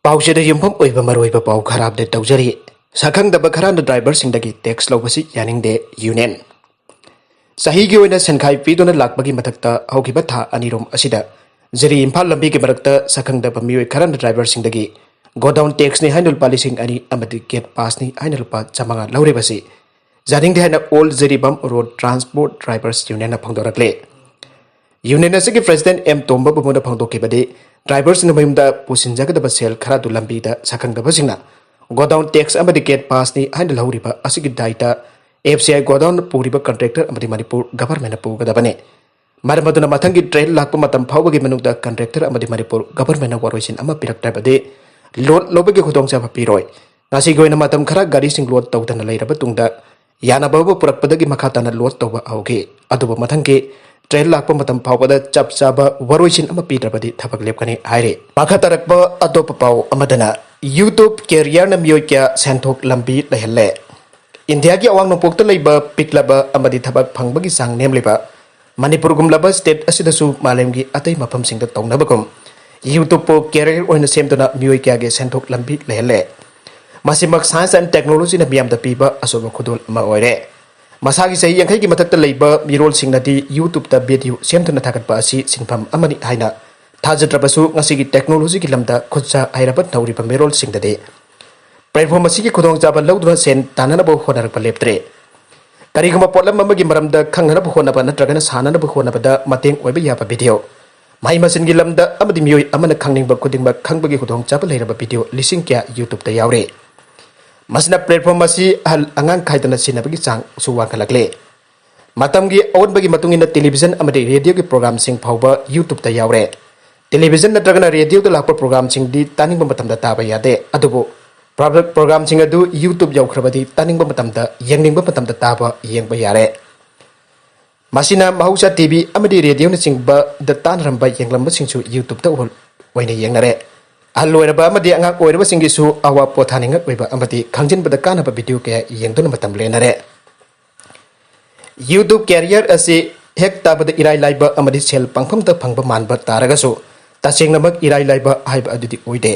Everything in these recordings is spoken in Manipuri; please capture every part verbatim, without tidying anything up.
ꯄꯥꯎꯆꯦꯗ ꯌꯨꯝꯐꯝ ꯑꯣꯏꯕ ꯃꯔꯨꯑꯣꯏꯕ ꯄꯥꯎ ꯈꯔ ꯑꯞꯗꯦꯠ ꯇꯧꯖꯔꯤ꯫ ꯁꯛꯈꯪꯗꯕ ꯈꯔꯅ ꯗ꯭ꯔꯥꯏꯚꯔꯁꯤꯡꯗꯒꯤ ꯇꯦꯛꯁ ꯂꯧꯕꯁꯤ ꯌꯥꯅꯤꯡꯗꯦ ꯌꯨꯅꯤꯌꯟ꯫ ꯆꯍꯤꯒꯤ ꯑꯣꯏꯅ ꯁꯦꯟꯈꯥꯏ ꯄꯤꯗꯨꯅ ꯂꯥꯛꯄꯒꯤ ꯃꯊꯛꯇ ꯍꯧꯈꯤꯕ ꯊꯥ ꯑꯅꯤꯔꯣꯝ ꯑꯁꯤꯗ ꯖꯤꯔꯤ ꯏꯝꯐꯥꯜ ꯂꯝꯕꯤꯒꯤ ꯃꯔꯛꯇ ꯁꯛꯈꯪꯗꯕ ꯃꯤꯑꯣꯏ ꯈꯔꯅ ꯗ꯭ꯔꯥꯏꯚꯔꯁꯤꯡꯗꯒꯤ ꯒꯣꯗꯥꯎꯟ ꯇꯦꯛꯁꯅꯤ ꯍꯥꯏꯅ ꯂꯨꯄꯥ ꯂꯤꯁꯤꯡ ꯑꯅꯤ ꯑꯃꯗꯤ ꯒꯦꯠ ꯄꯥꯁꯅꯤ ꯍꯥꯏꯅ ꯂꯨꯄꯥ ꯆꯥꯃꯉꯥ ꯂꯧꯔꯤꯕꯁꯤ ꯌꯥꯅꯤꯡꯗꯦ ꯍꯥꯏꯅ all Jiribam road transport drivers ꯌꯨꯅꯤꯌꯟꯅ ꯐꯣꯡꯗꯣꯔꯛꯂꯤ꯫ ꯌꯨꯅꯤꯌꯟ ꯑꯁꯤꯒꯤ ꯄ꯭ꯔꯦꯁꯤꯗꯦꯟꯠ ꯑꯦꯝ ꯇꯣꯝꯕ ꯕꯨꯃꯣꯟꯅ ꯐꯣꯡꯗꯣꯛꯈꯤꯕꯗꯤ, ꯗ꯭ꯔꯥꯏꯚꯔꯁꯤꯡꯅ ꯃꯌꯨꯝꯗ ꯄꯨꯁꯤꯟꯖꯒꯗꯕ ꯁꯦꯜ ꯈꯔꯗꯨ ꯂꯝꯕꯤꯗ ꯁꯛꯈꯪꯗꯕꯁꯤꯡꯅ ꯒꯣꯗꯥꯎꯟ ꯇꯦꯛꯁ ꯑꯃꯗꯤ ꯒꯦꯠ ꯄꯥꯁꯅꯤ ꯍꯥꯏꯅ ꯂꯧꯔꯤꯕ ꯑꯁꯤꯒꯤ ꯗꯥꯏꯇ ꯑꯦꯐ ꯁꯤ ꯑꯥꯏ ꯒꯣꯗꯥꯎꯟ ꯄꯨꯔꯤꯕ ꯀꯟꯇ꯭ꯔꯦꯛꯇꯔ ꯑꯃꯗꯤ ꯃꯅꯤꯄꯨꯔ ꯒꯚꯔꯟꯃꯦꯟꯠꯅ ꯄꯨꯒꯗꯕꯅꯤ꯫ ꯃꯔꯝ ꯑꯗꯨꯅ ꯃꯊꯪꯒꯤ ꯇ꯭ꯔꯦꯟ ꯂꯥꯛꯄ ꯃꯇꯝ ꯐꯥꯎꯕꯒꯤ ꯃꯅꯨꯡꯗ ꯀꯟꯇ꯭ꯔꯦꯛꯇꯔ ꯑꯃꯗꯤ ꯃꯅꯤꯄꯨꯔ ꯒꯚꯔꯟꯃꯦꯟꯠꯅ ꯋꯥꯔꯣꯏꯁꯤꯟ ꯑꯃ ꯄꯤꯔꯛꯇ꯭ꯔꯕꯗꯤ ꯂꯣꯗ ꯂꯧꯕꯒꯤ ꯈꯨꯗꯣꯡꯆꯥꯕ ꯄꯤꯔꯣꯏ꯫ ꯉꯁꯤꯒꯤ ꯑꯣꯏꯅ ꯃꯇꯝ ꯈꯔ ꯒꯥꯔꯤꯁꯤꯡ ꯂꯣꯗ ꯇꯧꯗꯅ ꯂꯩꯔꯕ ꯇꯨꯡꯗ ꯌꯥꯅꯕ ꯑꯃ ꯄꯨꯔꯛꯄꯗꯒꯤ ꯃꯈꯥ ꯇꯥꯅ ꯂꯣꯗ ꯇꯧꯕ ꯍꯧꯈꯤ꯫ ꯑꯗꯨꯕꯨ ꯃꯊꯪꯒꯤ ꯇ꯭ꯔꯦꯟ ꯂꯥꯛꯄ ꯃꯇꯝ ꯐꯥꯎꯕꯗ ꯆꯞ ꯆꯥꯕ ꯋꯥꯔꯣꯏꯁꯤꯟ ꯑꯃ ꯄꯤꯗ꯭ꯔꯕꯗꯤ ꯊꯕꯛ ꯂꯦꯞꯀꯅꯤ ꯍꯥꯏꯔꯤ꯫ ꯃꯈꯥ ꯇꯥꯔꯛꯄ ꯑꯇꯣꯞꯄ ꯄꯥꯎ ꯑꯃꯗꯅ, YouTube ꯀꯦꯔꯤꯌꯔꯅ ꯃꯤꯑꯣꯏ ꯀꯌꯥ ꯁꯦꯟꯊꯣꯛ ꯂꯝꯕꯤ ꯂꯩꯍꯜꯂꯦ꯫ ꯏꯟꯗꯤꯌꯥꯒꯤ ꯑꯋꯥꯡ ꯅꯣꯡꯄꯣꯛꯇ ꯂꯩꯕ ꯄꯤꯛꯂꯕ ꯑꯃꯗꯤ ꯊꯕꯛ ꯐꯪꯕꯒꯤ ꯆꯥꯡ ꯅꯦꯝꯂꯤꯕ ꯃꯅꯤꯄꯨꯔꯒꯨꯝꯂꯕ ꯁ꯭ꯇꯦꯠ ꯑꯁꯤꯗꯁꯨ ꯃꯥꯂꯦꯝꯒꯤ ꯑꯇꯩ ꯃꯐꯝꯁꯤꯡꯗ ꯇꯧꯅꯕꯒꯨꯝ YouTubeꯄꯨ ꯀꯦꯔꯤꯌꯔ ꯑꯣꯏꯅ ꯁꯦꯝꯗꯨꯅ ꯃꯤꯑꯣꯏ ꯀꯌꯥꯒꯤ ꯁꯦꯟꯊꯣꯛ ꯂꯝꯕꯤ ꯂꯩꯍꯜꯂꯦ꯫ ꯃꯁꯤꯃꯛ science and technologyꯅ ꯃꯤꯌꯥꯝꯗ ꯄꯤꯕ ꯑꯆꯧꯕ ꯈꯨꯗꯣꯜ ꯑꯃ ꯑꯣꯏꯔꯦ꯫ ꯃꯁꯥꯒꯤ ꯆꯍꯤ ꯌꯥꯡꯈꯩꯒꯤ ꯃꯊꯛꯇ ꯂꯩꯕ ꯃꯤꯔꯣꯜꯁꯤꯡꯅꯗꯤ YouTubeꯇ video ꯁꯦꯝꯗꯨꯅ ꯊꯥꯒꯠꯄ ꯑꯁꯤ ꯁꯤꯟꯐꯝ ꯑꯃꯅꯤ ꯍꯥꯏꯅ ꯊꯥꯖꯗ꯭ꯔꯕꯁꯨ, ꯉꯁꯤꯒꯤ technologyꯒꯤ ꯂꯝꯗ ꯈꯨꯠꯁꯥ ꯍꯩꯔꯕ ꯇꯧꯔꯤꯕ ꯃꯤꯔꯣꯜꯁꯤꯡꯗꯗꯤ platform ꯑꯁꯤꯒꯤ ꯈꯨꯗꯣꯡꯆꯥꯕ ꯂꯧꯗꯨꯅ ꯁꯦꯟ ꯇꯥꯟꯅꯅꯕ ꯍꯣꯠꯅꯔꯛꯄ ꯂꯦꯞꯇ꯭ꯔꯦ꯫ ꯀꯔꯤꯒꯨꯝꯕ ꯄꯣꯠꯂꯝ ꯑꯃꯒꯤ ꯃꯔꯝꯗ ꯈꯪꯅꯅꯕ ꯍꯣꯠꯅꯕ ꯅꯠꯇ꯭ꯔꯒꯅ ꯁꯥꯟꯅꯅꯕ ꯍꯣꯠꯅꯕꯗ ꯃꯇꯦꯡ ꯑꯣꯏꯕ ꯌꯥꯕ video, ꯃꯍꯩ ꯃꯁꯤꯡꯒꯤ ꯂꯝꯗ ꯑꯃꯗꯤ ꯃꯤꯑꯣꯏ ꯑꯃꯅ ꯈꯪꯅꯤꯡꯕ ꯈꯨꯗꯤꯡꯃꯛ ꯈꯪꯕꯒꯤ ꯈꯨꯗꯣꯡꯆꯥꯕ ꯂꯩꯔꯕ video ꯂꯤꯁꯤꯡ ꯀꯌꯥ YouTubeꯇ ꯌꯥꯎꯔꯦ꯫ ꯃꯁꯤꯅ platform ꯑꯁꯤ ꯑꯍꯜ ꯑꯉꯥꯡ ꯈꯥꯏꯗꯅ ꯁꯤꯖꯤꯟꯅꯕꯒꯤ ꯆꯥꯡꯁꯨ ꯋꯥꯡꯈꯠꯂꯛꯂꯦ꯫ ꯃꯇꯝꯒꯤ ꯑꯑꯣꯟꯕꯒꯤ ꯃꯇꯨꯡ ꯏꯟꯅ television ꯑꯃꯗꯤ radioꯒꯤ programꯁꯤꯡ ꯐꯥꯎꯕ YouTubeꯇ ꯌꯥꯎꯔꯦ꯫ Television ꯅꯠꯇ꯭ꯔꯒꯅ radioꯗ ꯂꯥꯛꯄ programꯁꯤꯡꯗꯤ ꯇꯥꯅꯤꯡꯕ ꯃꯇꯝꯗ ꯇꯥꯕ ꯌꯥꯗꯦ, ꯑꯗꯨꯕꯨ private programꯁꯤꯡ ꯑꯗꯨ YouTube ꯌꯧꯈ꯭ꯔꯕꯗꯤ ꯇꯥꯅꯤꯡꯕ ꯃꯇꯝꯗ, ꯌꯦꯡꯅꯤꯡꯕ ꯃꯇꯝꯗ ꯇꯥꯕ, ꯌꯦꯡꯕ ꯌꯥꯔꯦ꯫ ꯃꯁꯤꯅ ꯃꯍꯧꯁꯥ TV ꯑꯃꯗꯤ radioꯅꯆꯤꯡꯕꯗ ꯇꯥꯅꯔꯝꯕ ꯌꯦꯡꯂꯝꯕꯁꯤꯡꯁꯨ YouTubeꯇ ꯑꯣꯏꯅ ꯌꯦꯡꯅꯔꯦ꯫ ꯑꯍꯜ ꯑꯣꯏꯔꯕ ꯑꯃꯗꯤ ꯑꯉꯥꯡ ꯑꯣꯏꯔꯕꯁꯤꯡꯒꯤꯁꯨ ꯑꯋꯥ ꯄꯣꯊꯥꯅꯤꯡꯉꯛ ꯑꯣꯏꯕ ꯑꯃꯗꯤ ꯈꯪꯖꯤꯟꯕꯗ ꯀꯥꯟꯅꯕ video ꯀꯌꯥ ꯌꯦꯡꯗꯨꯅ ꯃꯇꯝ ꯂꯦꯟꯅꯔꯦ꯫ YouTube career ꯑꯁꯤ ꯍꯦꯛ ꯇꯥꯕꯗ ꯏꯔꯥꯏ ꯂꯥꯏꯕ ꯑꯃꯗꯤ ꯁꯦꯜ ꯄꯪꯐꯝꯗ ꯐꯪꯕ ꯃꯥꯟꯕ ꯇꯥꯔꯒꯁꯨ, ꯇꯁꯦꯡꯅꯃꯛ ꯏꯔꯥꯏ ꯂꯥꯏꯕ ꯍꯥꯏꯕ ꯑꯗꯨꯗꯤ ꯑꯣꯏꯗꯦ꯫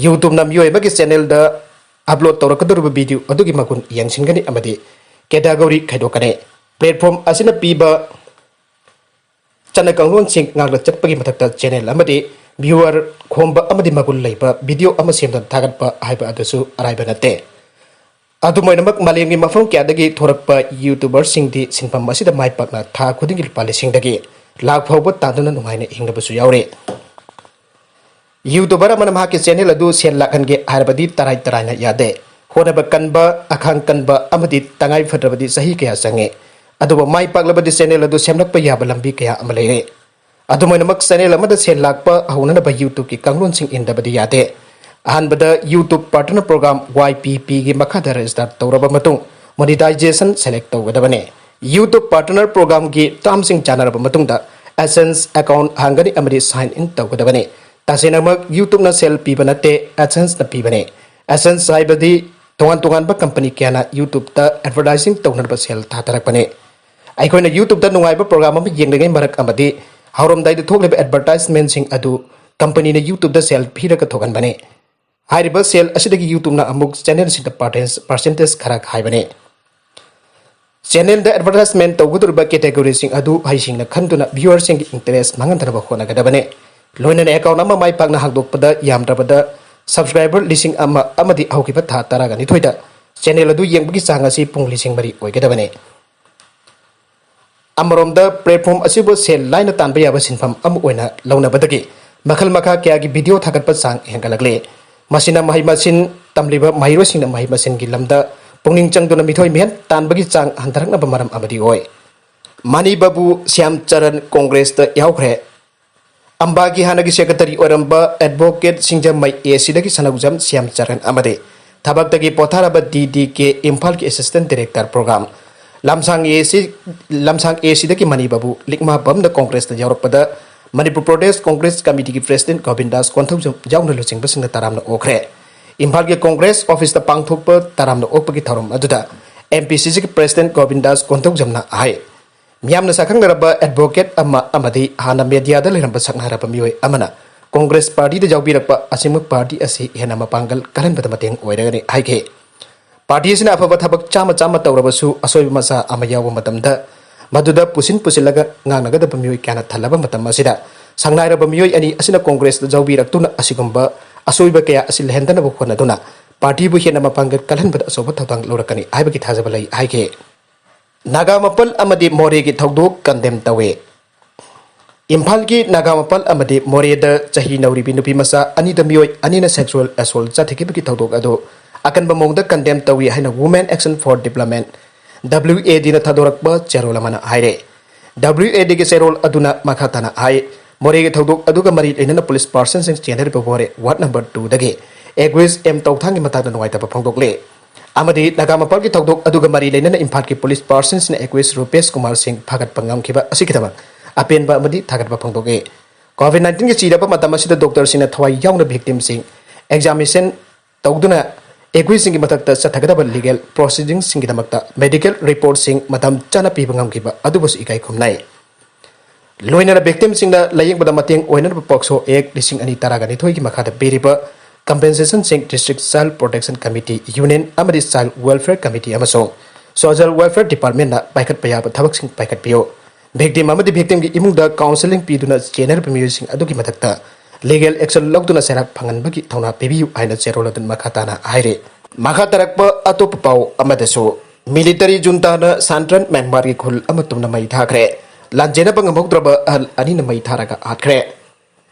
YouTubeꯅ ꯃꯤꯑꯣꯏ ꯑꯃꯒꯤ channelꯗ upload ꯇꯧꯔꯛꯀꯗꯧꯔꯤꯕ video ꯑꯗꯨꯒꯤ ꯃꯒꯨꯟ ꯌꯦꯡꯁꯤꯟꯒꯅꯤ ꯑꯃꯗꯤ category ꯈꯥꯏꯗꯣꯛꯀꯅꯤ꯫ Platform ꯑꯁꯤꯅ ꯄꯤꯕ ꯆꯠꯅ ꯀꯥꯡꯂꯣꯟꯁꯤꯡ ꯉꯥꯛꯅ ꯆꯠꯄꯒꯤ ꯃꯊꯛꯇ channel ꯑꯃꯗꯤ viewer ꯈꯣꯝꯕ ꯑꯃꯗꯤ ꯃꯒꯨꯟ ꯂꯩꯕ video ꯑꯃ ꯁꯦꯝꯗꯨꯅ ꯊꯥꯒꯠꯄ ꯍꯥꯏꯕ ꯑꯗꯨꯁꯨ ꯑꯔꯥꯏꯕ ꯅꯠꯇꯦ꯫ ꯑꯗꯨꯝ ꯑꯣꯏꯅꯃꯛ, ꯃꯥꯂꯦꯝꯒꯤ ꯃꯐꯝ ꯀꯌꯥꯗꯒꯤ ꯊꯣꯔꯛꯄ YouTuberꯁꯤꯡꯗꯤ ꯁꯤꯟꯐꯝ ꯑꯁꯤꯗ ꯃꯥꯏ ꯄꯥꯛꯅ ꯊꯥ ꯈꯨꯗꯤꯡꯒꯤ ꯂꯨꯄꯥ ꯂꯤꯁꯤꯡꯗꯒꯤ ꯂꯥꯈ ꯐꯥꯎꯕ ꯇꯥꯟꯗꯨꯅ ꯅꯨꯡꯉꯥꯏꯅ ꯍꯤꯡꯅꯕꯁꯨ ꯌꯥꯎꯔꯤ꯫ YouTuber ꯑꯃꯅ ꯃꯍꯥꯛꯀꯤ channel ꯑꯗꯨ ꯁꯦꯜ ꯂꯥꯛꯍꯟꯒꯦ ꯍꯥꯏꯔꯕꯗꯤ ꯇꯔꯥꯏ ꯇꯔꯥꯏꯅ ꯌꯥꯗꯦ꯫ ꯍꯣꯠꯅꯕ ꯀꯟꯕ, ꯑꯈꯥꯡ ꯀꯟꯕ ꯑꯃꯗꯤ ꯇꯉꯥꯏ ꯐꯗ꯭ꯔꯕꯗꯤ ꯆꯍꯤ ꯀꯌꯥ ꯆꯪꯉꯤ꯫ ꯑꯗꯨꯕꯨ ꯃꯥꯏ ꯄꯥꯛꯂꯕꯗꯤ channel ꯑꯗꯨ ꯁꯦꯝꯂꯛꯄ ꯌꯥꯕ ꯂꯝꯕꯤ ꯀꯌꯥ ꯑꯃ ꯂꯩꯔꯦ꯫ ꯑꯗꯨꯝ ꯑꯣꯏꯅꯃꯛ, channel ꯑꯃꯗ ꯁꯦꯜ ꯂꯥꯛꯄ ꯍꯧꯅꯅꯕ YouTubeꯀꯤ ꯀꯥꯡꯂꯣꯟꯁꯤꯡ ꯏꯟꯗꯕꯗꯤ ꯌꯥꯗꯦ꯫ ꯑꯍꯥꯟꯕꯗ YouTube Partner Program, YPPꯒꯤ ꯃꯈꯥꯗ register ꯇꯧꯔꯕ ꯃꯇꯨꯡ monetization select ꯇꯧꯒꯗꯕꯅꯤ꯫ YouTube Partner Programꯒꯤ termꯁꯤꯡ ꯆꯥꯟꯅꯔꯕ ꯃꯇꯨꯡꯗ AdSense account ꯍꯥꯡꯒꯅꯤ ꯑꯃꯗꯤ sign in ꯇꯧꯒꯗꯕꯅꯤ꯫ ꯇꯁꯦꯡꯅꯃꯛ YouTubeꯅ ꯁꯦꯜ ꯄꯤꯕ ꯅꯠꯇꯦ, AdSenseꯅ ꯄꯤꯕꯅꯤ꯫ AdSense ꯍꯥꯏꯕꯗꯤ ꯇꯣꯉꯥꯟ ꯇꯣꯉꯥꯟꯕ company ꯀꯌꯥꯅ YouTubeꯇ advertising ꯇꯧꯅꯅꯕ ꯁꯦꯜ ꯊꯥꯗꯔꯛꯄꯅꯤ꯫ ꯑꯩꯈꯣꯏꯅ YouTubeꯇ ꯅꯨꯡꯉꯥꯏꯕ program ꯑꯃ ꯌꯦꯡꯂꯤꯉꯩ ꯃꯔꯛ ꯑꯃꯗꯤ ꯍꯧꯔꯝꯗꯥꯏꯗ ꯊꯣꯛꯂꯤꯕ advertisementꯁꯤꯡ ꯑꯗꯨ companyꯅ YouTubeꯇ ꯁꯦꯜ ꯄꯤꯔꯒ ꯊꯣꯛꯍꯟꯕꯅꯤ꯫ ꯍꯥꯏꯔꯤꯕ ꯁꯦꯜ ꯑꯁꯤꯗꯒꯤ YouTubeꯅ ꯑꯃꯨꯛ channelꯁꯤꯡꯗ percent-, percentage ꯈꯔ ꯈꯥꯏꯕꯅꯤ꯫ Channelꯗ advertisement ꯇꯧꯒꯗꯧꯔꯤꯕ categoryꯁꯤꯡ ꯑꯗꯨ ꯍꯩꯁꯤꯡꯅ ꯈꯟꯗꯨꯅ viewerꯁꯤꯡꯒꯤ interest ꯃꯥꯡꯍꯟꯗꯅꯕ ꯍꯣꯠꯅꯒꯗꯕꯅꯤ꯫ ꯂꯣꯏꯅꯅ account ꯑꯃ ꯃꯥꯏ ꯄꯥꯛꯅ ꯍꯥꯡꯗꯣꯛꯄꯗ ꯌꯥꯝꯗ꯭ꯔꯕꯗ subscriber ꯂꯤꯁꯤꯡ ꯑꯃ ꯑꯃꯗꯤ ꯍꯧꯈꯤꯕ ꯊꯥ ꯇꯔꯥꯒ ꯅꯤꯊꯣꯏꯗ channel ꯑꯗꯨ ꯌꯦꯡꯕꯒꯤ ꯆꯥꯡ ꯑꯁꯤ ꯄꯨꯡ ꯂꯤꯁꯤꯡ ꯃꯔꯤ ꯑꯣꯏꯒꯗꯕꯅꯤ꯫ ꯑꯃꯔꯣꯝꯗ, platform ꯑꯁꯤꯕꯨ ꯁꯦꯜ ꯂꯥꯏꯅ ꯇꯥꯟꯕ ꯌꯥꯕ ꯁꯤꯟꯐꯝ ꯑꯃ ꯑꯣꯏꯅ ꯂꯧꯅꯕꯗꯒꯤ ꯃꯈꯜ ꯃꯈꯥ ꯀꯌꯥꯒꯤ video ꯊꯥꯒꯠꯄ ꯆꯥꯡ ꯍꯦꯟꯒꯠꯂꯛꯂꯤ꯫ ꯃꯁꯤꯅ ꯃꯍꯩ ꯃꯁꯤꯡ ꯇꯝꯂꯤꯕ ꯃꯍꯩꯔꯣꯏꯁꯤꯡꯅ ꯃꯍꯩ ꯃꯁꯤꯡꯒꯤ ꯂꯝꯗ ꯄꯨꯛꯅꯤꯡ ꯆꯪꯗꯨꯅ ꯃꯤꯊꯣꯏ ꯃꯤꯍꯦꯟ ꯇꯥꯟꯕꯒꯤ ꯆꯥꯡ ꯍꯟꯊꯔꯛꯅꯕ ꯃꯔꯝ ꯑꯃꯗꯤ ꯑꯣꯏ꯫ ꯃꯅꯤ ꯕꯥꯕꯨ ꯁ꯭ꯌꯥꯝ ꯆꯔꯟ Congressꯇ ꯌꯥꯎꯈ꯭ꯔꯦ꯫ ꯑꯝꯕꯥꯒꯤ ꯍꯥꯟꯅꯒꯤ secretary ꯑꯣꯏꯔꯝꯕ advocate ꯁꯤꯡꯖꯃꯩ ACꯗꯒꯤ ꯁꯅꯧꯖꯝ ꯁ꯭ꯌꯥꯝ ꯆꯔꯟ ꯑꯃꯗꯤ ꯊꯕꯛꯇꯒꯤ ꯄꯣꯊꯥꯔꯕ DDK ꯏꯝꯐꯥꯜꯒꯤ assistant director program ꯂꯝꯁꯥꯡ AC, ꯂꯝꯁꯥꯡ ACꯗꯒꯤ ꯃꯅꯤ ꯕꯥꯕꯨ ꯂꯤꯛꯃꯥꯕꯝꯅ Congressꯇ ꯌꯥꯎꯔꯛꯄꯗ ꯃꯅꯤꯄꯨꯔ ꯄ꯭ꯔꯗꯦꯁ Congress Committeeꯒꯤ president ꯒꯣꯕꯤꯟꯗꯥꯁ ꯀꯣꯟꯊꯧꯖꯝ ꯌꯥꯎꯅ ꯂꯨꯆꯤꯡꯕꯁꯤꯡꯅ ꯇꯔꯥꯝꯅ ꯑꯣꯛꯈ꯭ꯔꯦ꯫ ꯏꯝꯐꯥꯜꯒꯤ Congress officeꯇ ꯄꯥꯡꯊꯣꯛꯄ ꯇꯔꯥꯝꯅ ꯑꯣꯛꯄꯒꯤ ꯊꯧꯔꯝ ꯑꯗꯨꯗ MPCCꯒꯤ president ꯒꯣꯕꯤꯟꯗꯥꯁ ꯀꯣꯟꯊꯧꯖꯝꯅ ꯍꯥꯏ, ꯃꯤꯌꯥꯝꯅ ꯁꯛꯈꯪꯅꯔꯕ advocate ꯑꯃ ꯑꯃꯗꯤ ꯍꯥꯟꯅ mediaꯗ ꯂꯩꯔꯝꯕ ꯁꯛꯅꯥꯏꯔꯕ ꯃꯤꯑꯣꯏ ꯑꯃꯅ ꯀꯣꯡꯒ꯭ꯔꯦꯁ ꯄꯥꯔꯇꯤꯗ ꯌꯥꯎꯕꯤꯔꯛꯄ ꯑꯁꯤꯃꯛ ꯄꯥꯔꯇꯤ ꯑꯁꯤ ꯍꯦꯟꯅ ꯃꯄꯥꯡꯒꯜ ꯀꯜꯍꯟꯕꯗ ꯃꯇꯦꯡ ꯑꯣꯏꯔꯒꯅꯤ ꯍꯥꯏꯈꯤ꯫ ꯄꯥꯔꯇꯤ ꯑꯁꯤꯅ ꯑꯐꯕ ꯊꯕꯛ ꯆꯥꯝꯃ ꯆꯥꯝꯃ ꯇꯧꯔꯕꯁꯨ ꯑꯁꯣꯏꯕ ꯃꯆꯥ ꯑꯃ ꯌꯥꯎꯕ ꯃꯇꯝꯗ ꯃꯗꯨꯗ ꯄꯨꯁꯤꯟ ꯄꯨꯁꯤꯜꯂꯒ ꯉꯥꯡꯅꯒꯗꯕ ꯃꯤꯑꯣꯏ ꯀꯌꯥꯅ ꯊꯜꯂꯕ ꯃꯇꯝ ꯑꯁꯤꯗ ꯁꯪꯅꯥꯏꯔꯕ ꯃꯤꯑꯣꯏ ꯑꯅꯤ ꯑꯁꯤꯅ ꯀꯣꯡꯒ꯭ꯔꯦꯁꯇ ꯌꯥꯎꯕꯤꯔꯛꯇꯨꯅ ꯑꯁꯤꯒꯨꯝꯕ ꯑꯁꯣꯏꯕ ꯀꯌꯥ ꯑꯁꯤ ꯂꯩꯍꯟꯗꯅꯕ ꯍꯣꯠꯅꯗꯨꯅ ꯄꯥꯔꯇꯤꯕꯨ ꯍꯦꯟꯅ ꯃꯄꯥꯡꯒꯜ ꯀꯜꯍꯟꯕꯗ ꯑꯆꯧꯕ ꯊꯧꯗꯥꯡ ꯂꯧꯔꯛꯀꯅꯤ ꯍꯥꯏꯕꯒꯤ ꯊꯥꯖꯕ ꯂꯩ ꯍꯥꯏꯈꯤ꯫ ꯅꯥꯒꯥꯃꯄꯥꯜ ꯑꯃꯗꯤ ꯃꯣꯔꯦꯒꯤ ꯊꯧꯗꯣꯛ ꯀꯟꯗꯦꯝ ꯇꯧꯏ꯫ ꯏꯝꯐꯥꯜꯒꯤ ꯅꯥꯒꯥꯃꯄꯥꯜ ꯑꯃꯗꯤ ꯃꯣꯔꯦꯗ ꯆꯍꯤ ꯅꯧꯔꯤꯕꯤ ꯅꯨꯄꯤ ꯃꯆꯥ ꯑꯅꯤꯗ ꯃꯤꯑꯣꯏ ꯑꯅꯤꯅ sexual assault ꯆꯠꯊꯈꯤꯕꯒꯤ ꯊꯧꯗꯣꯛ ꯑꯗꯨ ꯑꯀꯟꯕ ꯃꯑꯣꯡꯗ ꯀꯟꯗꯦꯝ ꯇꯧꯏ ꯍꯥꯏꯅ Women Action for Development, W A D ꯅ ꯊꯥꯗꯣꯔꯛꯄ ꯆꯦꯔꯣꯜ ꯑꯃꯅ ꯍꯥꯏꯔꯦ꯫ W A D ꯒꯤ ꯆꯦꯔꯣꯜ ꯑꯗꯨꯅ ꯃꯈꯥ ꯇꯥꯅ ꯍꯥꯏ, ꯃꯣꯔꯦꯒꯤ ꯊꯧꯗꯣꯛ ꯑꯗꯨꯒ ꯃꯔꯤ ꯂꯩꯅꯅ ꯄꯨꯂꯤꯁ ꯄꯥꯔꯁꯟꯁꯤꯡ ꯆꯦꯟꯅꯔꯤꯕ ꯃꯣꯔꯦ ꯋꯥꯔꯗ ꯅꯝꯕꯔ ꯇꯨꯗꯒꯤ ꯑꯦꯒ꯭ꯋꯤꯁ ꯑꯦꯝ ꯇꯧꯊꯥꯡꯒꯤ ꯃꯇꯥꯡꯗ ꯅꯨꯡꯉꯥꯏꯇꯕ ꯐꯣꯡꯗꯣꯛꯂꯤ꯫ ꯑꯃꯗꯤ ꯅꯥꯒꯥꯃꯄꯥꯜꯒꯤ ꯊꯧꯗꯣꯛ ꯑꯗꯨꯒ ꯃꯔꯤ ꯂꯩꯅꯅ ꯏꯝꯐꯥꯜꯒꯤ ꯄꯨꯂꯤꯁ ꯄꯥꯔꯁꯟꯁꯤꯡꯅ ꯑꯦꯒ꯭ꯋꯤꯁ ꯔꯨꯄꯦꯁ ꯀꯨꯃꯥꯔ ꯁꯤꯡ ꯐꯥꯒꯠꯄ ꯉꯝꯈꯤꯕ ꯑꯁꯤꯒꯤꯗꯃꯛ ꯑꯄꯦꯟꯕ ꯑꯃꯗꯤ ꯊꯥꯒꯠꯄ ꯐꯣꯡꯗꯣꯛꯏ꯫ ꯀꯣꯚꯤꯗ ꯅꯥꯏꯟꯇꯤꯟꯒꯤ ꯆꯤꯔꯕ ꯃꯇꯝ ꯑꯁꯤꯗ ꯗꯣꯛꯇꯔꯁꯤꯡꯅ ꯊꯋꯥꯏ ꯌꯥꯎꯅ ꯚꯤꯛꯇꯤꯝꯁꯤꯡ ꯑꯦꯛꯖꯥꯃꯤꯅꯦꯁꯟ ꯇꯧꯗꯨꯅ ꯑꯦꯒ꯭ꯋꯤꯁꯤꯡꯒꯤ ꯃꯊꯛꯇ ꯆꯠꯊꯒꯗꯕ ꯂꯤꯒꯦꯜ ꯄ꯭ꯔꯣꯁꯤꯗꯤꯡꯁꯤꯡꯒꯤꯗꯃꯛꯇ ꯃꯦꯗꯤꯀꯦꯜ ꯔꯤꯄꯣꯔꯠꯁꯤꯡ ꯃꯇꯝ ꯆꯥꯅ ꯄꯤꯕ ꯉꯝꯈꯤꯕ ꯑꯗꯨꯕꯨꯁꯨ ꯏꯀꯥꯏ ꯈꯨꯝꯅꯩ꯫ ꯂꯣꯏꯅꯅ ꯚꯤꯛꯇꯤꯝꯁꯤꯡꯅ ꯂꯥꯌꯦꯡꯕꯗ ꯃꯇꯦꯡ ꯑꯣꯏꯅꯅꯕ ꯄꯣꯛꯁꯣ ꯑꯦꯛ ꯂꯤꯁꯤꯡ ꯑꯅꯤ ꯇꯔꯥꯒ ꯅꯤꯊꯣꯏꯒꯤ ꯃꯈꯥꯗ ꯄꯤꯔꯤꯕ ꯀꯝꯄꯦꯟꯁꯦꯁꯟꯁꯤꯡ district child protection committee, union ꯑꯃꯗꯤ ꯆꯥꯏꯜ ꯋꯦꯜꯐꯤꯌꯔ ꯀꯃꯤꯇꯤ ꯑꯃꯁꯨꯡ ꯁꯣꯁꯤꯌꯦꯜ ꯋꯦꯜꯐꯤꯌꯔ ꯗꯤꯄꯥꯔꯠꯃꯦꯟꯅ ꯄꯥꯏꯈꯠꯄ ꯌꯥꯕ ꯊꯕꯛꯁꯤꯡ ꯄꯥꯏꯈꯠꯄꯤꯌꯨ꯫ ꯚꯤꯛꯇꯤꯝ ꯑꯃꯗꯤ ꯚꯤꯛꯇꯤꯝꯒꯤ ꯏꯃꯨꯡꯗ ꯀꯥꯎꯟꯁꯦꯂꯤꯡ ꯄꯤꯗꯨꯅ ꯆꯦꯟꯅꯔꯤꯕ ꯃꯤꯑꯣꯏꯁꯤꯡ ꯑꯗꯨꯒꯤ ꯃꯊꯛꯇ ꯂꯤꯒꯦꯜ ꯑꯦꯛꯁꯟ ꯂꯧꯗꯨꯅ ꯆꯩꯔꯥꯛ ꯐꯪꯍꯟꯕꯒꯤ ꯊꯧꯅꯥ ꯄꯤꯕꯤꯌꯨ ꯍꯥꯏꯅ ꯆꯦꯔꯣꯜ ꯑꯗꯨꯅ ꯃꯈꯥ ꯇꯥꯅ ꯍꯥꯏꯔꯤ꯫ ꯃꯈꯥ ꯇꯥꯔꯛꯄ ꯑꯇꯣꯞꯄ ꯄꯥꯎ ꯑꯃꯗꯁꯨ, ꯃꯤꯂꯤꯇꯔꯤ ꯖꯨꯟꯇꯥꯅ ꯁꯦꯟꯇ꯭ꯔꯦꯜ ꯃ꯭ꯌꯥꯟꯃꯥꯔꯒꯤ ꯈꯨꯜ ꯑꯃ ꯇꯨꯝꯅ ꯃꯩ ꯊꯥꯈ꯭ꯔꯦ꯫ ꯂꯥꯟꯖꯦꯟꯅꯕ ꯉꯝꯍꯧꯗ꯭ꯔꯕ ꯑꯍꯜ ꯑꯅꯤꯅ ꯃꯩ ꯊꯥꯔꯒ ꯍꯥꯠꯈ꯭ꯔꯦ꯫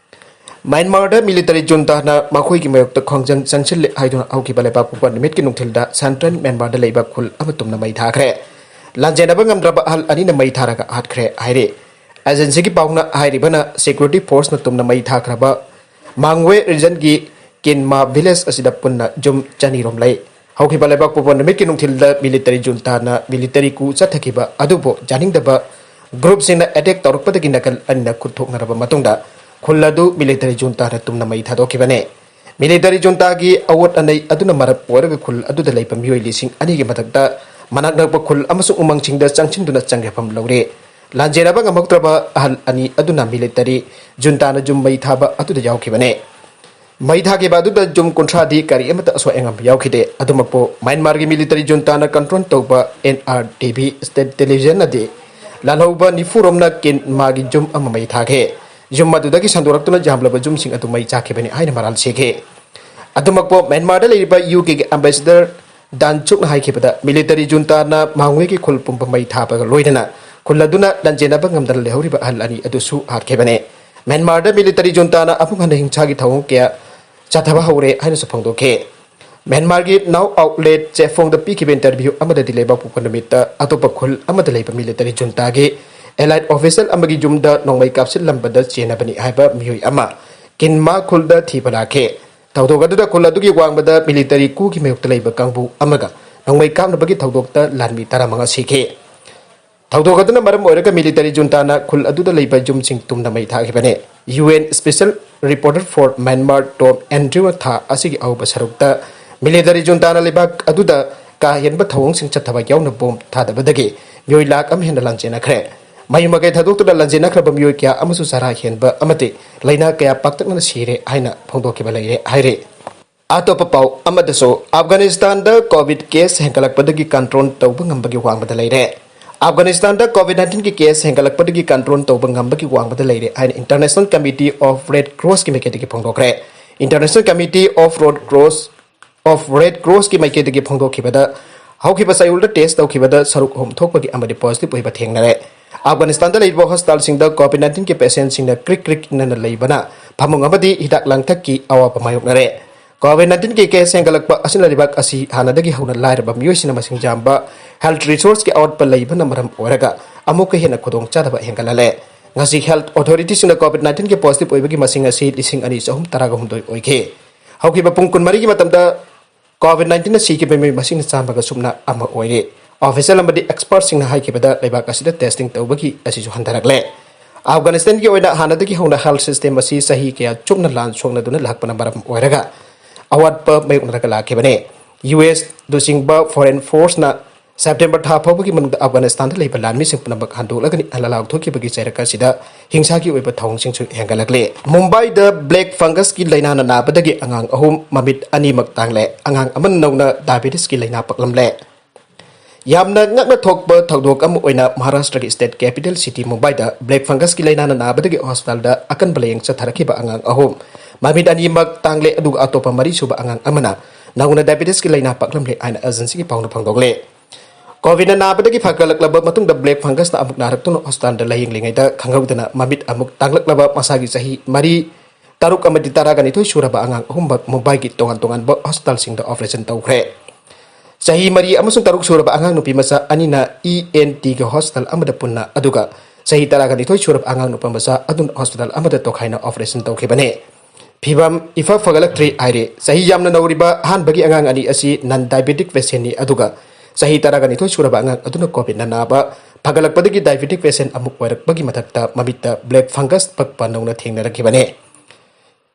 ꯃ꯭ꯌꯥꯟꯃꯥꯔꯗ ꯃꯤꯂꯤꯇꯔꯤ ꯖꯨꯟꯇꯥꯅ ꯃꯈꯣꯏꯒꯤ ꯃꯥꯌꯣꯛꯇ ꯈꯣꯡꯖꯪ ꯆꯪꯁꯤꯜꯂꯦ ꯍꯥꯏꯗꯨꯅ ꯍꯧꯈꯤꯕ ꯂꯩꯕꯥꯛꯄꯣꯛꯄ ꯅꯨꯃꯤꯠꯀꯤ ꯅꯨꯡꯊꯤꯜꯗ ꯁꯦꯟꯇ꯭ꯔꯦꯜ ꯃ꯭ꯌꯥꯟꯃꯥꯔꯗ ꯂꯩꯕ ꯈꯨꯜ ꯑꯃ ꯇꯨꯝꯅ ꯃꯩ ꯊꯥꯈ꯭ꯔꯦ꯫ ꯂꯥꯟꯖꯦꯟꯅꯕ ꯉꯝꯗ꯭ꯔꯕ ꯑꯍꯜ ꯑꯅꯤꯅ ꯃꯩ ꯊꯥꯔꯒ ꯍꯥꯠꯈ꯭ꯔꯦ ꯍꯥꯏꯔꯤ꯫ ꯑꯦꯖꯦꯟꯁꯤꯒꯤ ꯄꯥꯎꯅ ꯍꯥꯏꯔꯤꯕꯅ, ꯁꯦꯀ꯭ꯌꯨꯔꯤꯇꯤ ꯐꯣꯔꯁꯅ ꯇꯨꯝꯅ ꯃꯩ ꯊꯥꯈ꯭ꯔꯕ ꯃꯥꯡꯋꯦ ꯔꯤꯖꯟꯒꯤ ꯀꯤꯟꯃꯥ ꯚꯤꯂꯦꯖ ꯑꯁꯤꯗ ꯄꯨꯟꯅ ꯌꯨꯝ ꯆꯅꯤꯔꯣꯝ ꯂꯩ꯫ ꯍꯧꯈꯤꯕ ꯂꯩꯕꯥꯛꯄꯣꯛꯄ ꯅꯨꯃꯤꯠꯀꯤ ꯅꯨꯡꯊꯤꯜꯗ ꯃꯤꯂꯤꯇꯔꯤ ꯖꯨꯟꯇꯥꯅ ꯃꯤꯂꯤꯇꯔꯤ ꯀꯨ ꯆꯠꯊꯈꯤꯕ ꯑꯗꯨꯕꯨ ꯌꯥꯅꯤꯡꯗꯕ ꯒ꯭ꯔꯨꯞꯁꯤꯡꯅ ꯑꯦꯇꯦꯛ ꯇꯧꯔꯛꯄꯗꯒꯤ ꯅꯥꯀꯜ ꯑꯅꯤꯅ ꯈꯨꯠ ꯊꯣꯛꯅꯔꯕ ꯃꯇꯨꯡꯗ ꯈꯨꯜ ꯑꯗꯨ ꯃꯤꯂꯤꯇꯔꯤ ꯖꯨꯟꯇꯥꯅ ꯇꯨꯝꯅ ꯃꯩ ꯊꯥꯗꯣꯛꯈꯤꯕꯅꯤ꯫ ꯃꯤꯂꯤꯇꯔꯤ ꯖꯨꯟꯇꯥꯒꯤ ꯑꯋꯣꯠ ꯑꯅꯩ ꯑꯗꯨꯅ ꯃꯔꯝ ꯑꯣꯏꯔꯒ ꯈꯨꯜ ꯑꯗꯨꯗ ꯂꯩꯕ ꯃꯤꯑꯣꯏ ꯂꯤꯁꯤꯡ ꯑꯅꯤꯒꯤ ꯃꯊꯛꯇ ꯃꯅꯥꯛ ꯅꯛꯄ ꯈꯨꯜ ꯑꯃꯁꯨꯡ ꯎꯃꯪꯁꯤꯡꯗ ꯆꯪꯁꯤꯟꯗꯨꯅ ꯆꯪꯖꯐꯝ ꯂꯧꯔꯤ꯫ ꯂꯥꯟꯖꯦꯟꯅꯕ ꯉꯝꯍꯧꯗ꯭ꯔꯕ ꯑꯍꯜ ꯑꯅꯤ ꯑꯗꯨꯅ ꯃꯤꯂꯤꯇꯔꯤ ꯖꯨꯟꯇꯥꯅ ꯌꯨꯝ ꯃꯩ ꯊꯥꯕ ꯑꯗꯨꯗ ꯌꯥꯎꯈꯤꯕꯅꯤ꯫ ꯃꯩ ꯊꯥꯈꯤꯕ ꯑꯗꯨꯗ ꯌꯨꯝ ꯀꯨꯟꯊ꯭ꯔꯥꯗꯤ ꯀꯔꯤ ꯑꯃꯠꯇ ꯑꯁꯣꯏ ꯑꯉꯥꯝ ꯌꯥꯎꯈꯤꯗꯦ꯫ ꯑꯗꯨꯃꯛꯄꯨ ꯃ꯭ꯌꯥꯟꯃꯥꯔꯒꯤ ꯃꯤꯂꯤꯇꯔꯤ ꯖꯨꯟꯇꯥꯅ ꯀꯟꯇ꯭ꯔꯣꯜ ꯇꯧꯕ N R T V state ꯇꯦꯂꯤꯚꯤꯖꯟꯅꯗꯤ ꯂꯥꯜꯍꯧꯕ ꯅꯤꯐꯨꯔꯣꯝꯅ ꯀꯤꯟ ꯃꯥꯒꯤ ꯌꯨꯝ ꯑꯃ ꯃꯩ ꯊꯥꯈꯤ꯫ ꯌꯨꯝ ꯑꯗꯨꯗꯒꯤ ꯁꯟꯗꯣꯔꯛꯇꯨꯅ ꯌꯥꯝꯂꯕ ꯌꯨꯝꯁꯤꯡ ꯑꯗꯨ ꯃꯩ ꯆꯥꯛꯈꯤꯕꯅꯤ ꯍꯥꯏꯅ ꯃꯔꯥꯜ ꯁꯤꯈꯤ꯫ ꯑꯗꯨꯃꯛꯄꯨ ꯃ꯭ꯌꯥꯟꯃꯥꯔꯗ ꯂꯩꯔꯤꯕ ꯌꯨ ꯀꯦꯒꯤ ꯑꯦꯝꯕꯦꯁꯦꯗꯔ ꯗꯥꯟ ꯆꯨꯛꯅ ꯍꯥꯏꯈꯤꯕꯗ, ꯃꯤꯂꯤꯇꯔꯤ ꯖꯨꯟꯇꯥꯅ ꯃꯥꯡꯋꯦꯒꯤ ꯈꯨꯜ ꯄꯨꯝꯕ ꯃꯩ ꯊꯥꯕꯒ ꯂꯣꯏꯅꯅ ꯈꯨꯜ ꯑꯗꯨꯅ ꯂꯥꯟꯖꯦꯟꯅꯕ ꯉꯝꯗꯅ ꯂꯩꯍꯧꯔꯤꯕ ꯑꯍꯜ ꯑꯅꯤ ꯑꯗꯨꯁꯨ ꯍꯥꯠꯈꯤꯕꯅꯤ꯫ ꯃ꯭ꯌꯥꯟꯃꯥꯔꯗ ꯃꯤꯂꯤꯇꯔꯤ ꯖꯨꯟꯇꯥꯅ ꯑꯃꯨꯛ ꯍꯟꯅ ꯍꯤꯡꯁꯥꯒꯤ ꯊꯧꯑꯣꯡ ꯀꯌꯥ ꯆꯠꯊꯕ ꯍꯧꯔꯦ ꯍꯥꯏꯅꯁꯨ ꯐꯣꯡꯗꯣꯛꯈꯤ꯫ ꯃ꯭ꯌꯥꯟꯃꯥꯔꯒꯤ ꯅꯥꯎ ꯑꯥꯎꯠꯂꯦꯠ ꯆꯦꯐꯣꯡꯗ ꯄꯤꯈꯤꯕ ꯏꯟꯇꯔꯚ꯭ꯌꯨ ꯑꯃꯗꯗꯤ ꯂꯩꯕꯥꯛ ꯄꯣꯛꯄ ꯅꯨꯃꯤꯠꯇ ꯑꯇꯣꯞꯄ ꯈꯨꯜ ꯑꯃꯗ ꯂꯩꯕ ꯃꯤꯂꯤꯇꯔꯤ ꯖꯨꯟꯇꯥꯒꯤ ꯑꯦꯂꯥꯏꯠ ꯑꯣꯐꯤꯁꯦꯜ ꯑꯃꯒꯤ ꯌꯨꯝꯗ ꯅꯣꯡꯃꯩ ꯀꯥꯞꯁꯤꯜꯂꯝꯕꯗ ꯆꯦꯟꯅꯕꯅꯤ ꯍꯥꯏꯕ ꯃꯤꯑꯣꯏ ꯑꯃ ꯀꯤꯟꯃꯥ ꯈꯨꯜꯗ ꯊꯤꯕ ꯂꯥꯛꯈꯤ꯫ ꯊꯧꯗꯣꯛ ꯑꯗꯨꯗ ꯈꯨꯜ ꯑꯗꯨꯒꯤ ꯋꯥꯡꯃꯗ ꯃꯤꯂꯤꯇꯔꯤ ꯀꯨꯒꯤ ꯃꯥꯌꯣꯛꯇ ꯂꯩꯕ ꯀꯥꯡꯕꯨ ꯑꯃꯒ ꯅꯣꯡꯃꯩ ꯀꯥꯞꯅꯕꯒꯤ ꯊꯧꯗꯣꯛꯇ ꯂꯥꯟꯃꯤ ꯇꯔꯥꯃꯉꯥ ꯁꯤꯈꯤ꯫ ꯊꯧꯗꯣꯛ ꯑꯗꯨꯅ ꯃꯔꯝ ꯑꯣꯏꯔꯒ ꯃꯤꯂꯤꯇꯔꯤ ꯖꯨꯟꯇꯥꯅ ꯈꯨꯜ ꯑꯗꯨꯗ ꯂꯩꯕ ꯌꯨꯝꯁꯤꯡ ꯇꯨꯝꯅ ꯃꯩ ꯊꯥꯈꯤꯕꯅꯤ꯫ U N special reporter for Myanmar Tom ꯑꯦꯟꯗ꯭ꯔꯤꯎꯅ ꯊꯥ ꯑꯁꯤꯒꯤ ꯑꯍꯧꯕ ꯁꯔꯨꯛꯇ ꯃꯤꯂꯤꯇꯔꯤ ꯖꯨꯟꯇꯥꯅ ꯂꯩꯕꯥꯛ ꯑꯗꯨꯗ ꯀꯥ ꯍꯦꯟꯕ ꯊꯧꯑꯣꯡꯁꯤꯡ ꯆꯠꯊꯕ ꯌꯥꯎꯅ ꯕꯣꯝ ꯊꯥꯗꯕꯗꯒꯤ ꯃꯤꯑꯣꯏ ꯂꯥꯈ ꯑꯃ ꯍꯦꯟꯅ ꯂꯥꯟꯖꯦꯟꯅꯈ꯭ꯔꯦ꯫ ꯃꯌꯨꯝ ꯃꯀꯩ ꯊꯥꯗꯣꯛꯇꯨꯅ ꯂꯥꯟꯖꯦꯟꯅꯈ꯭ꯔꯕ ꯃꯤꯑꯣꯏ ꯀꯌꯥ ꯑꯃꯁꯨ ꯆꯔꯥ ꯍꯦꯟꯕ ꯑꯃꯗꯤ ꯂꯥꯏꯅꯥ ꯀꯌꯥ ꯄꯥꯛꯇꯛꯅꯅ ꯁꯤꯔꯦ ꯍꯥꯏꯅ ꯐꯣꯡꯗꯣꯛꯈꯤꯕ ꯂꯩꯔꯦ ꯍꯥꯏꯔꯤ꯫ ꯑꯇꯣꯞꯄ ꯄꯥꯎ ꯑꯃꯗꯁꯨ, ꯑꯐꯒꯥꯅꯤꯁꯇꯥꯟꯗ ꯀꯣꯚꯤꯗ ꯀꯦꯁ ꯍꯦꯟꯒꯠꯂꯛꯄꯗꯒꯤ ꯀꯟꯇ꯭ꯔꯣꯜ ꯇꯧꯕ ꯉꯝꯕꯒꯤ ꯋꯥꯡꯃꯗ ꯂꯩꯔꯦ꯫ ꯑꯐꯒꯥꯅꯤꯁꯇꯥꯟꯗ ꯀꯣꯚꯤꯗ ꯅꯥꯏꯟꯇꯤꯟꯒꯤ ꯀꯦꯁ ꯍꯦꯟꯒꯠꯂꯛꯄꯗꯒꯤ ꯀꯟꯇ꯭ꯔꯣꯜ ꯇꯧꯕ ꯉꯝꯕꯒꯤ ꯋꯥꯡꯃꯗ ꯂꯩꯔꯦ ꯍꯥꯏꯅ ꯏꯟꯇꯔꯅꯦꯁꯅꯦꯜ ꯀꯃꯤꯇꯤ ꯑꯣꯐ ꯔꯦꯗ ꯀ꯭ꯔꯣꯁꯀꯤ ꯃꯥꯏꯀꯩꯗꯒꯤ ꯐꯣꯡꯗꯣꯛꯈ꯭ꯔꯦ꯫ International committee of road cross of red ꯀ꯭ꯔꯣꯁꯀꯤ ꯃꯥꯏꯀꯩꯗꯒꯤ ꯐꯣꯡꯗꯣꯛꯈꯤꯕꯗ, ꯍꯧꯈꯤꯕ ꯆꯌꯣꯜꯗ ꯇꯦꯁ ꯇꯧꯈꯤꯕꯗ ꯁꯔꯨꯛ ꯑꯍꯨꯝ ꯊꯣꯛꯄꯒꯤ ꯑꯃꯗꯤ ꯄꯣꯖꯤꯇꯤꯚ ꯑꯣꯏꯕ ꯊꯦꯡꯅꯔꯦ꯫ ꯑꯐꯒꯥꯅꯤꯁꯇꯥꯟꯗ ꯂꯩꯔꯤꯕ ꯍꯣꯁꯄꯤꯇꯥꯜꯁꯤꯡꯗ ꯀꯣꯚꯤꯗ ꯅꯥꯏꯟꯇꯤꯟꯒꯤ ꯄꯦꯁꯦꯟꯁꯤꯡꯅ ꯀ꯭ꯔꯤꯛ ꯀ꯭ꯔꯤꯛ ꯏꯟꯅꯅ ꯂꯩꯕꯅ ꯐꯃꯨꯡ ꯑꯃꯗꯤ ꯍꯤꯗꯥꯛ ꯂꯥꯡꯊꯛꯀꯤ ꯑꯋꯥꯕ ꯃꯥꯌꯣꯛꯅꯔꯦ꯫ ꯀꯣꯚꯤꯗ ꯅꯥꯏꯟꯇꯤꯟꯒꯤ ꯀꯦꯁ ꯍꯦꯟꯒꯠꯂꯛꯄ ꯑꯁꯤꯅ ꯂꯩꯕꯥꯛ ꯑꯁꯤ ꯍꯥꯟꯅꯗꯒꯤ ꯍꯧꯅ ꯂꯥꯏꯔꯕ ꯃꯤꯑꯣꯏꯁꯤꯡꯅ ꯃꯁꯤꯡ ꯌꯥꯝꯕ ꯍꯦꯜꯊ ꯔꯤꯁꯣꯔꯁꯀꯤ ꯑꯋꯥꯠꯄ ꯂꯩꯕꯅ ꯃꯔꯝ ꯑꯣꯏꯔꯒ ꯑꯃꯨꯛꯀ ꯍꯦꯟꯅ ꯈꯨꯗꯣꯡꯆꯥꯗꯕ ꯍꯦꯟꯒꯠꯍꯜꯂꯦ꯫ ꯉꯁꯤ ꯍꯦꯜꯊ ꯑꯣꯊꯣꯔꯤꯇꯤꯁꯤꯡꯅ ꯀꯣꯚꯤꯗ ꯅꯥꯏꯟꯇꯤꯟꯒꯤ ꯄꯣꯖꯤꯇꯤꯚ ꯑꯣꯏꯕꯒꯤ ꯃꯁꯤꯡ ꯑꯁꯤ ꯂꯤꯁꯤꯡ ꯑꯅꯤ ꯆꯍꯨꯝ ꯇꯔꯥꯒ ꯍꯨꯝꯗꯣꯏ ꯑꯣꯏꯈꯤ꯫ ꯍꯧꯈꯤꯕ ꯄꯨꯡ ꯀꯨꯟꯃꯔꯤꯒꯤ ꯃꯇꯝꯗ ꯀꯣꯚꯤꯗ ꯅꯥꯏꯟꯇꯤꯟꯅ ꯁꯤꯈꯤꯕ ꯃꯤꯑꯣꯏ ꯃꯁꯤꯡꯅ ꯆꯥꯝꯃꯒ ꯁꯨꯞꯅ ꯑꯃ ꯑꯣꯏꯔꯦ꯫ ꯑꯣꯐꯤꯁꯤꯌꯦꯜ ꯑꯃꯗꯤ ꯑꯦꯛꯁꯄꯔꯠꯁꯤꯡꯅ ꯍꯥꯏꯈꯤꯕꯗ, ꯂꯩꯕꯥꯛ ꯑꯁꯤꯗ ꯇꯦꯁꯇꯤꯡ ꯇꯧꯕꯒꯤ ꯑꯁꯤꯁꯨ ꯍꯟꯊꯔꯛꯂꯦ꯫ ꯑꯐꯒꯥꯅꯤꯁꯇꯥꯟꯒꯤ ꯑꯣꯏꯅ ꯍꯥꯟꯅꯗꯒꯤ ꯍꯧꯅ ꯍꯦꯜꯊ ꯁꯤꯁꯇꯦꯝ ꯑꯁꯤ ꯆꯍꯤ ꯀꯌꯥ ꯆꯨꯞꯅ ꯂꯥꯟ ꯁꯣꯛꯅꯗꯨꯅ ꯂꯥꯛꯄꯅ ꯃꯔꯝ ꯑꯣꯏꯔꯒ ꯑꯋꯥꯠꯄ ꯃꯥꯌꯣꯛꯅꯔꯒ ꯂꯥꯛꯈꯤꯕꯅꯤ꯫ ꯌꯨ ꯑꯦꯁ ꯂꯨꯆꯤꯡꯕ ꯐꯣꯔꯦꯟ ꯐꯣꯔꯁꯅ ꯁꯦꯞꯇꯦꯝꯕꯔ ꯊꯥ ꯐꯥꯎꯕꯒꯤ ꯃꯅꯨꯡꯗ ꯑꯐꯒꯥꯅꯤꯁꯇꯥꯟꯗ ꯂꯩꯕ ꯂꯥꯟꯃꯤꯁꯤꯡ ꯄꯨꯝꯅꯃꯛ ꯍꯟꯗꯣꯛꯂꯒꯅꯤ ꯍꯥꯏꯅ ꯂꯥꯎꯊꯣꯛꯈꯤꯕꯒꯤ ꯆꯩꯔꯛ ꯑꯁꯤꯗ ꯍꯤꯡꯁꯥꯒꯤ ꯑꯣꯏꯕ ꯊꯧꯑꯣꯡꯁꯤꯡꯁꯨ ꯍꯦꯟꯒꯠꯂꯛꯂꯦ꯫ ꯃꯨꯝꯕꯥꯏꯗ ꯕ꯭ꯂꯦꯛ ꯐꯪꯒꯁꯀꯤ ꯂꯥꯏꯅꯥꯅ ꯅꯥꯕꯗꯒꯤ ꯑꯉꯥꯡ ꯑꯍꯨꯝ, ꯃꯃꯤꯠ ꯑꯅꯤꯃꯛ ꯇꯥꯡꯂꯦ꯫ ꯑꯉꯥꯡ ꯑꯃꯅ ꯅꯧꯅ ꯗꯥꯏꯕꯦꯇꯤꯁꯀꯤ ꯂꯥꯏꯅꯥ ꯄꯛꯂꯝꯂꯦ꯫ ꯌꯥꯝꯅ ꯉꯛꯅ ꯊꯣꯛꯄ ꯊꯧꯗꯣꯛ ꯑꯃ ꯑꯣꯏꯅ ꯃꯍꯥꯔꯥꯁꯇ꯭ꯔꯒꯤ ꯁ꯭ꯇꯦꯠ ꯀꯦꯄꯤꯇꯦꯜ ꯁꯤꯇꯤ ꯃꯨꯝꯕꯥꯏꯗ ꯕ꯭ꯂꯦꯛ ꯐꯪꯒꯁꯀꯤ ꯂꯥꯏꯅꯥꯅ ꯅꯥꯕꯗꯒꯤ ꯍꯣꯁꯄꯤꯇꯥꯜꯗ ꯑꯀꯟꯕ ꯂꯥꯌꯦꯡ ꯆꯠꯊꯔꯛꯈꯤꯕ ꯑꯉꯥꯡ ꯑꯍꯨꯝ, ꯃꯃꯤꯠ ꯑꯅꯤꯃꯛ ꯇꯥꯡꯂꯦ, ꯑꯗꯨꯒ ꯑꯇꯣꯞꯄ ꯃꯔꯤꯁꯨꯕ ꯑꯉꯥꯡ ꯑꯃꯅ ꯅꯧꯅ ꯗꯥꯏꯕꯦꯇꯤꯁꯀꯤ ꯂꯥꯏꯅꯥ ꯄꯛꯂꯝꯂꯦ ꯍꯥꯏꯅ ꯑꯦꯖꯦꯟꯁꯤꯒꯤ ꯄꯥꯎꯅ ꯐꯣꯡꯗꯣꯛꯂꯦ꯫ ꯀꯣꯚꯤꯗꯅ ꯅꯥꯕꯗꯒꯤ ꯐꯒꯠꯂꯛꯂꯕ ꯃꯇꯨꯡꯗ ꯕ꯭ꯂꯦꯛ ꯐꯪꯒꯁꯅ ꯑꯃꯨꯛ ꯅꯥꯔꯛꯇꯨꯅ ꯍꯣꯁꯄꯤꯇꯥꯜꯗ ꯂꯥꯌꯦꯡꯂꯤꯉꯩꯗ ꯈꯪꯍꯧꯗꯅ ꯃꯃꯤꯠ ꯑꯃꯨꯛ ꯇꯥꯡꯂꯛꯂꯕ ꯃꯁꯥꯒꯤ ꯆꯍꯤ ꯃꯔꯤ, ꯇꯔꯨꯛ ꯑꯃꯗꯤ ꯇꯔꯥꯒ ꯅꯤꯊꯣꯏ ꯁꯨꯔꯕ ꯑꯉꯥꯡ ꯑꯍꯨꯝꯃꯛ ꯃꯨꯝꯕꯥꯏꯒꯤ ꯇꯣꯉꯥꯟ ꯇꯣꯉꯥꯟꯕ ꯍꯣꯁꯄꯤꯇꯥꯜꯁꯤꯡꯗ ꯑꯣꯄꯔꯦꯁꯟ ꯇꯧꯈ꯭ꯔꯦ꯫ ꯆꯍꯤ ꯃꯔꯤ ꯑꯃꯁꯨꯡ ꯇꯔꯨꯛ ꯁꯨꯔꯕ ꯑꯉꯥꯡ ꯅꯨꯄꯤ ꯃꯆꯥ ꯑꯅꯤꯅ ꯏ ꯑꯦꯟ ꯇꯤꯒꯤ ꯍꯣꯁꯄꯤꯇꯥꯜ ꯑꯃꯗ ꯄꯨꯟꯅ, ꯑꯗꯨꯒ ꯆꯍꯤ ꯇꯔꯥꯒ ꯅꯤꯊꯣꯏ ꯁꯨꯔꯕ ꯑꯉꯥꯡ ꯅꯨꯄꯥ ꯃꯆꯥ ꯑꯗꯨꯅ ꯍꯣꯁꯄꯤꯇꯥꯜ ꯑꯃꯗ ꯇꯣꯈꯥꯏꯅ ꯑꯣꯄꯔꯦꯁꯟ ꯇꯧꯈꯤꯕꯅꯤ꯫ ꯐꯤꯕꯝ ꯏꯐ ꯐꯒꯠꯂꯛꯇ꯭ꯔꯤ ꯍꯥꯏꯔꯤ꯫ ꯆꯍꯤ ꯌꯥꯝꯅ ꯅꯧꯔꯤꯕ ꯑꯍꯥꯟꯕꯒꯤ ꯑꯉꯥꯡ ꯑꯅꯤ ꯑꯁꯤ ꯅꯟ ꯗꯥꯏꯕꯦꯇꯤꯛ ꯄꯦꯁꯦꯟꯅꯤ, ꯑꯗꯨꯒ ꯆꯍꯤ ꯇꯔꯥꯒ ꯅꯤꯊꯣꯏ ꯁꯨꯔꯕ ꯑꯉꯥꯡ ꯑꯗꯨꯅ ꯀꯣꯚꯤꯗꯅ ꯅꯥꯕ ꯐꯒꯠꯂꯛꯄꯗꯒꯤ ꯗꯥꯏꯕꯦꯇꯤꯛ ꯄꯦꯁꯦꯟ ꯑꯃꯨꯛ ꯑꯣꯏꯔꯛꯄꯒꯤ ꯃꯊꯛꯇ ꯃꯃꯤꯠꯇ ꯕ꯭ꯂꯦꯛ ꯐꯪꯒꯁ ꯄꯛꯄ ꯅꯧꯅ ꯊꯦꯡꯅꯔꯛꯈꯤꯕꯅꯤ꯫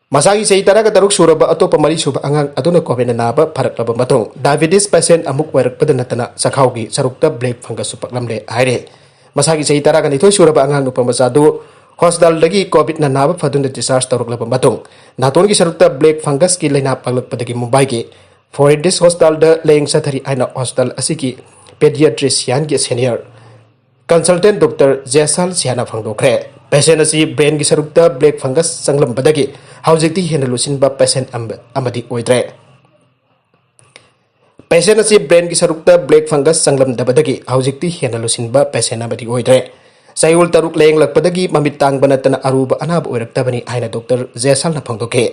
ꯃꯁꯥꯒꯤ ꯆꯍꯤ ꯇꯔꯥꯒ ꯇꯔꯨꯛ ꯁꯨꯔꯕ ꯑꯇꯣꯞꯄ ꯃꯔꯤ ꯁꯨꯕ ꯑꯉꯥꯡ ꯑꯗꯨꯅ ꯀꯣꯚꯤꯗꯅ ꯅꯥꯕ ꯐꯔꯛꯂꯕ ꯃꯇꯨꯡ ꯗꯥꯏꯕꯦꯇꯤꯁ ꯄꯦꯁꯦꯟ ꯑꯃꯨꯛ ꯑꯣꯏꯔꯛꯄꯗ ꯅꯠꯇꯅ ꯆꯈꯥꯎꯒꯤ ꯁꯔꯨꯛꯇ ꯕ꯭ꯂꯦꯛ ꯐꯪꯒꯁꯁꯨ ꯄꯛꯂꯝꯂꯦ ꯍꯥꯏꯔꯦ꯫ ꯃꯁꯥꯒꯤ ꯆꯍꯤ ꯇꯔꯥꯒ ꯅꯤꯊꯣꯏ ꯁꯨꯔꯕ ꯑꯉꯥꯡ ꯅꯨꯄꯥ ꯃꯆꯥꯗꯨ ꯍꯣꯁꯄꯤꯇꯥꯜꯗꯒꯤ ꯀꯣꯚꯤꯗꯅ ꯅꯥꯕ ꯐꯗꯨꯅ ꯗꯤꯁꯆꯥꯔꯖ ꯇꯧꯔꯛꯂꯕ ꯃꯇꯨꯡ ꯅꯥꯇꯣꯟꯒꯤ ꯁꯔꯨꯛꯇ ꯕ꯭ꯂꯦꯛ ꯐꯪꯒꯁꯀꯤ ꯂꯥꯏꯅꯥ ꯄꯛꯂꯛꯄꯗꯒꯤ ꯃꯨꯝꯕꯥꯏꯒꯤ ꯐꯣꯔꯦꯟꯇꯤꯁ ꯍꯣꯁꯄꯤꯇꯥꯜꯗ ꯂꯥꯌꯦꯡ ꯆꯠꯊꯔꯤ ꯍꯥꯏꯅ ꯍꯣꯁꯄꯤꯇꯥꯜ ꯑꯁꯤꯒꯤ ꯄꯦꯗꯤꯌꯥꯇ꯭ꯔꯤꯁꯤꯌꯥꯟꯒꯤ ꯁꯦꯅꯤꯌꯔ ꯀꯟꯁꯜꯇꯦꯟ ꯗꯣꯛꯇꯔ ꯖꯦꯁꯥꯜ ꯁꯤꯌꯥꯅ ꯐꯣꯡꯗꯣꯛꯈ꯭ꯔꯦ꯫ ꯄꯦꯁꯦꯟ ꯑꯁꯤ ꯕ꯭ꯔꯦꯟꯒꯤ ꯁꯔꯨꯛꯇ ꯕ꯭ꯂꯦꯛ ꯐꯪꯒꯁ ꯆꯪꯂꯝꯕꯗꯒꯤ ꯍꯧꯖꯤꯛꯇꯤ ꯍꯦꯟꯅ ꯂꯨꯁꯤꯟꯕ ꯄꯦꯁꯦꯟ ꯑꯃ-, ꯑꯃꯗꯤ ꯑꯣꯏꯗ꯭ꯔꯦ꯫ ꯄꯦꯁꯦꯟ ꯑꯁꯤ ꯕ꯭ꯔꯦꯟꯒꯤ ꯁꯔꯨꯛꯇ ꯕ꯭ꯂꯦꯛ ꯐꯪꯒꯁ ꯆꯪꯂꯝꯗꯕꯗꯒꯤ ꯍꯧꯖꯤꯛꯇꯤ ꯍꯦꯟꯅ ꯂꯨꯁꯤꯟꯕ ꯄꯦꯁꯦꯟ ꯑꯃꯗꯤ ꯑꯣꯏꯗ꯭ꯔꯦ꯫ ꯆꯌꯣꯜ ꯇꯔꯨꯛ ꯂꯥꯌꯦꯡꯂꯛꯄꯗꯒꯤ ꯃꯃꯤꯠ ꯇꯥꯡꯕ ꯅꯠꯇꯅ ꯑꯔꯨꯕ ꯑꯅꯥꯕ ꯑꯣꯏꯔꯛꯇꯕꯅꯤ ꯍꯥꯏꯅ ꯗꯣꯛꯇꯔ ꯖꯦꯁꯥꯜꯅ ꯐꯣꯡꯗꯣꯛꯈꯤ꯫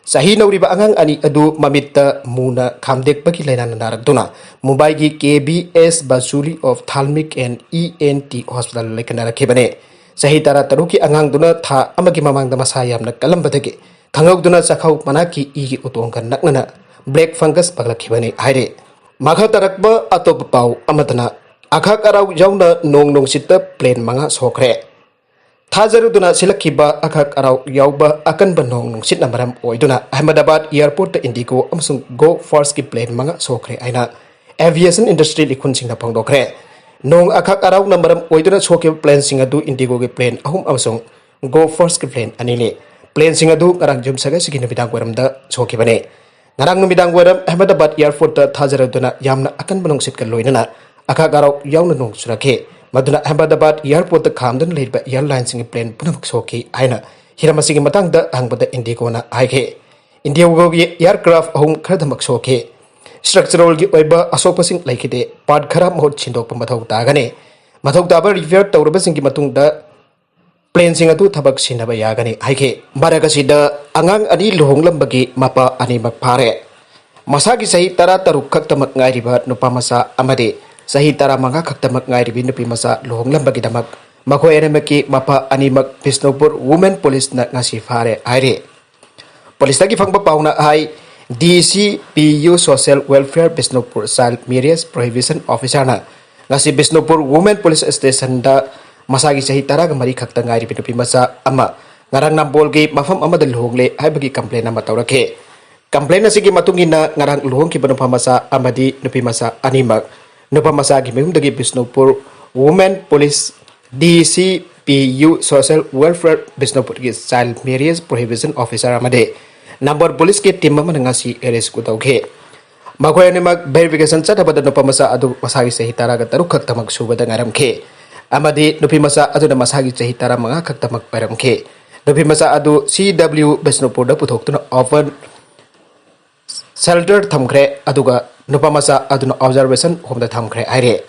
ꯆꯍꯤ ꯅꯧꯔꯤꯕ ꯑꯉꯥꯡ ꯑꯅꯤ ꯑꯗꯨ ꯃꯃꯤꯠꯇ ꯃꯨꯅ ꯈꯥꯝꯗꯦꯛꯄꯒꯤ ꯂꯥꯏꯅꯥꯅ ꯅꯥꯔꯛꯇꯨꯅ ꯃꯨꯝꯕꯥꯏꯒꯤ ꯀꯦ ꯕꯤ ꯑꯦꯁ ꯕꯥꯖꯨꯂꯤ of ophthalmic and E N T hospital ꯂꯩꯈꯠꯅꯔꯛꯈꯤꯕꯅꯤ꯫ ꯆꯍꯤ ꯇꯔꯥ ꯇꯔꯨꯛꯀꯤ ꯑꯉꯥꯡꯗꯨꯅ ꯊꯥ ꯑꯃꯒꯤ ꯃꯃꯥꯡꯗ ꯃꯁꯥ ꯌꯥꯝꯅ ꯀꯜꯂꯝꯕꯗꯒꯤ ꯈꯪꯍꯧꯗꯨꯅ ꯆꯥꯛꯈꯥꯎ ꯃꯅꯥꯛꯀꯤ ꯏꯒꯤ ꯎꯇꯣꯡꯒ ꯅꯛꯅꯅ ꯕ꯭ꯂꯦꯛ ꯐꯪꯒꯁ ꯄꯛꯂꯛꯈꯤꯕꯅꯤ ꯍꯥꯏꯔꯤ꯫ ꯃꯈꯥ ꯇꯥꯔꯛꯄ ꯑꯇꯣꯞꯄ ꯄꯥꯎ ꯑꯃꯗꯅ ꯑꯈꯥꯛ ꯑꯔꯥꯎ ꯌꯥꯎꯅ ꯅꯣꯡ ꯅꯨꯡꯁꯤꯠꯇ ꯄ꯭ꯂꯦꯟ ꯃꯉꯥ ꯁꯣꯛꯈ꯭ꯔꯦ꯫ ꯊꯥꯖꯔꯨꯗꯅ ꯁꯤꯜꯂꯛꯈꯤꯕ ꯑꯈꯛ ꯑꯔꯥꯎ ꯌꯥꯎꯕ ꯑꯀꯟꯕ ꯅꯣꯡ ꯅꯨꯡꯁꯤꯠꯅ ꯃꯔꯝ ꯑꯣꯏꯗꯨꯅ ꯑꯍꯃꯗꯥꯕꯥꯗ ꯑꯦꯌꯔꯄꯣꯔꯠꯇ ꯏꯟꯗꯤꯒꯣ ꯑꯃꯁꯨꯡ ꯒꯣ ꯐꯥꯔꯁꯀꯤ ꯄ꯭ꯂꯦꯟ ꯃꯉꯥ ꯁꯣꯛꯈ꯭ꯔꯦ ꯍꯥꯏꯅ ꯑꯦꯚꯤꯌꯦꯁꯟ ꯏꯟꯗꯁꯇ꯭ꯔꯤ ꯏꯈꯨꯟꯁꯤꯡꯅ ꯐꯣꯡꯗꯣꯛꯈ꯭ꯔꯦ꯫ ꯅꯣꯡ ꯑꯈꯛ ꯑꯔꯥꯎꯅ ꯃꯔꯝ ꯑꯣꯏꯗꯨꯅ ꯁꯣꯛꯈꯤꯕ ꯄ꯭ꯂꯦꯟꯁꯤꯡ ꯑꯗꯨ ꯏꯟꯗꯤꯒꯣꯒꯤ ꯄ꯭ꯂꯦꯟ ꯑꯍꯨꯝ ꯑꯃꯁꯨꯡ ꯒꯣ ꯐꯔꯁꯀꯤ ꯄ꯭ꯂꯦꯟ ꯑꯅꯤꯅꯤ꯫ ꯄ꯭ꯂꯦꯟꯁꯤꯡ ꯑꯗꯨ ꯉꯔꯥꯡ ꯌꯨꯝꯁꯀꯩꯁꯒꯤ ꯅꯨꯃꯤꯗꯥꯡ ꯋꯥꯏꯔꯝꯗ ꯁꯣꯛꯈꯤꯕꯅꯤ꯫ ꯉꯔꯥꯡ ꯅꯨꯃꯤꯗꯥꯡ ꯋꯥꯏꯔꯝ ꯑꯍꯃꯦꯗꯥꯕꯥꯗ ꯑꯦꯌꯥꯔꯄꯣꯔꯠꯇ ꯊꯥꯖꯔꯗꯨꯅ ꯌꯥꯝꯅ ꯑꯀꯟꯕ ꯅꯨꯡꯁꯤꯠꯀ ꯂꯣꯏꯅꯅ ꯑꯈꯛ ꯑꯔꯥꯎ ꯌꯥꯎꯅ ꯅꯣꯡ ꯆꯨꯔꯛꯈꯤ꯫ ꯃꯗꯨꯅ ꯑꯍꯃꯦꯗꯥꯕꯥꯗ ꯑꯦꯌꯥꯔꯄꯣꯔꯠꯇ ꯈꯥꯝꯗꯨꯅ ꯂꯩꯔꯤꯕ ꯑꯦꯌꯥꯔꯂꯥꯏꯟꯁꯤꯡꯒꯤ ꯄ꯭ꯂꯦꯟ ꯄꯨꯝꯅꯃꯛ ꯁꯣꯛꯈꯤ ꯍꯥꯏꯅ ꯍꯤꯔꯝ ꯑꯁꯤꯒꯤ ꯃꯇꯥꯡꯗ ꯍꯪꯕꯗ ꯏꯟꯗꯤꯒꯣꯅ ꯍꯥꯏꯈꯤ꯫ ꯏꯟꯗꯤꯒꯣꯒꯤ ꯑꯦꯌꯥꯔꯀ꯭ꯔꯥꯐ ꯑꯍꯨꯝ ꯈꯔꯗꯃꯛ ꯁꯣꯛꯈꯤ꯫ ꯁ꯭ꯇ꯭ꯔꯛꯆꯔꯦꯜꯒꯤ ꯑꯣꯏꯕ ꯑꯁꯣꯛꯄꯁꯤꯡ ꯂꯩꯈꯤꯗꯦ꯫ ꯄꯥꯔꯠ ꯈꯔ ꯃꯍꯨꯠ ꯁꯤꯟꯗꯣꯛꯄ ꯃꯊꯧ ꯇꯥꯒꯅꯤ꯫ ꯃꯊꯧ ꯇꯥꯕ ꯔꯤꯄꯤꯌꯔ ꯇꯧꯔꯕꯁꯤꯡꯒꯤ ꯃꯇꯨꯡꯗ ꯄ꯭ꯂꯦꯟꯁꯤꯡ ꯑꯗꯨ ꯊꯕꯛ ꯁꯤꯟꯅꯕ ꯌꯥꯒꯅꯤ ꯍꯥꯏꯈꯤ꯫ ꯃꯔꯛ ꯑꯁꯤꯗ ꯑꯉꯥꯡ ꯑꯅꯤ ꯂꯨꯍꯣꯡꯂꯝꯕꯒꯤ ꯃꯄꯥ ꯑꯅꯤꯃꯛ ꯐꯥꯔꯦ꯫ ꯃꯁꯥꯒꯤ ꯆꯍꯤ ꯇꯔꯥ ꯇꯔꯨꯛ ꯈꯛꯇꯃꯛ ꯉꯥꯏꯔꯤꯕ ꯅꯨꯄꯥ ꯃꯆꯥ ꯑꯃꯗꯤ ꯆꯍꯤ ꯇꯔꯥ ꯃꯉꯥ ꯈꯛꯇꯃꯛ ꯉꯥꯏꯔꯤꯕꯤ ꯅꯨꯄꯤ ꯃꯆꯥ ꯂꯨꯍꯣꯡꯂꯝꯕꯒꯤꯗꯃꯛ ꯃꯈꯣꯏ ꯑꯅꯤꯃꯛꯀꯤ ꯃꯄꯥ ꯑꯅꯤꯃꯛ ꯕꯤꯁꯅꯨꯄꯨꯔ ꯋꯨꯃꯦꯟ ꯄꯨꯂꯤꯁꯅ ꯉꯁꯤ ꯐꯥꯔꯦ ꯍꯥꯏꯔꯤ꯫ ꯄꯨꯂꯤꯁꯇꯒꯤ ꯐꯪꯕ ꯄꯥꯎꯅ ꯍꯥꯏ, D C P U social welfare Bishnupur child marriage prohibition ꯑꯣꯐꯤꯁꯥꯔꯅ ꯉꯁꯤ ꯕꯤꯁꯅꯨꯄꯨꯔ ꯋꯨꯃꯦꯟ ꯄꯨꯂꯤꯁ ꯁ꯭ꯇꯦꯁꯟꯗ ꯃꯁꯥꯒꯤ ꯆꯍꯤ ꯇꯔꯥꯒ ꯃꯔꯤ ꯈꯛꯇ ꯉꯥꯏꯔꯤꯕ ꯅꯨꯄꯤ ꯃꯆꯥ ꯑꯃ ꯉꯔꯥꯡ ꯅꯝꯕꯣꯜꯒꯤ ꯃꯐꯝ ꯑꯃꯗ ꯂꯨꯍꯣꯡꯂꯦ ꯍꯥꯏꯕꯒꯤ ꯀꯝꯄ꯭ꯂꯦꯟ ꯑꯃ ꯇꯧꯔꯛꯈꯤ꯫ ꯀꯝꯄ꯭ꯂꯦꯟ ꯑꯁꯤꯒꯤ ꯃꯇꯨꯡ ꯏꯟꯅ ꯉꯔꯥꯡ ꯂꯨꯍꯣꯡꯈꯤꯕ ꯅꯨꯄꯥ ꯃꯆꯥ ꯑꯃꯗꯤ ꯅꯨꯄꯤ ꯃꯆꯥ ꯑꯅꯤꯃꯛ ꯅꯨꯄꯥ ꯃꯆꯥꯒꯤ ꯃꯌꯨꯝꯗꯒꯤ Bishnupur women police D C P U social welfare ꯕꯤꯁꯅꯨꯄꯨꯔꯒꯤ ꯆꯥꯏꯜ ꯃꯦꯔꯤꯌꯦꯖ ꯄ꯭ꯔꯣꯍꯤꯕꯤꯁꯟ ꯑꯣꯐꯤꯁꯥꯔ ꯑꯃꯗꯤ ꯅꯝꯕꯣꯜ ꯄꯨꯂꯤꯁꯀꯤ ꯇꯤꯝ ꯑꯃꯅ ꯉꯁꯤ ꯑꯦꯔꯦꯁ ꯇꯧꯈꯤ꯫ ꯃꯈꯣꯏ ꯑꯅꯤꯃꯛ ꯚꯦꯔꯤꯐꯤꯀꯦꯁꯟ ꯆꯠꯅꯕꯗ ꯅꯨꯄꯥ ꯃꯆꯥ ꯑꯗꯨ ꯃꯁꯥꯒꯤ ꯆꯍꯤ ꯇꯔꯥꯒ ꯇꯔꯨꯛ ꯈꯛꯇꯃꯛ ꯁꯨꯕꯗ ꯉꯥꯏꯔꯝꯈꯤ ꯑꯃꯗꯤ ꯅꯨꯄꯤ ꯃꯆꯥ ꯑꯗꯨꯅ ꯃꯁꯥꯒꯤ ꯆꯍꯤ ꯇꯔꯥꯃꯉꯥ ꯈꯛꯇꯃꯛ ꯑꯣꯏꯔꯝꯈꯤ꯫ ꯅꯨꯄꯤ ꯃꯆꯥ ꯑꯗꯨ ꯁꯤ ꯗꯕ꯭ꯂꯤꯎ ꯕꯤꯁꯅꯨꯄꯨꯔꯗ ꯄꯨꯊꯣꯛꯇꯨꯅ ꯑꯣꯄꯟ ꯁꯦꯜꯇꯔ ꯊꯝꯈ꯭ꯔꯦ, ꯑꯗꯨꯒ ꯅꯨꯄꯥ ꯃꯆꯥ ꯑꯗꯨꯅ ꯑꯣꯕꯖꯥꯔꯕꯦꯁꯟ ꯍꯣꯝꯗ ꯊꯝꯈ꯭ꯔꯦ ꯍꯥꯏꯔꯤ꯫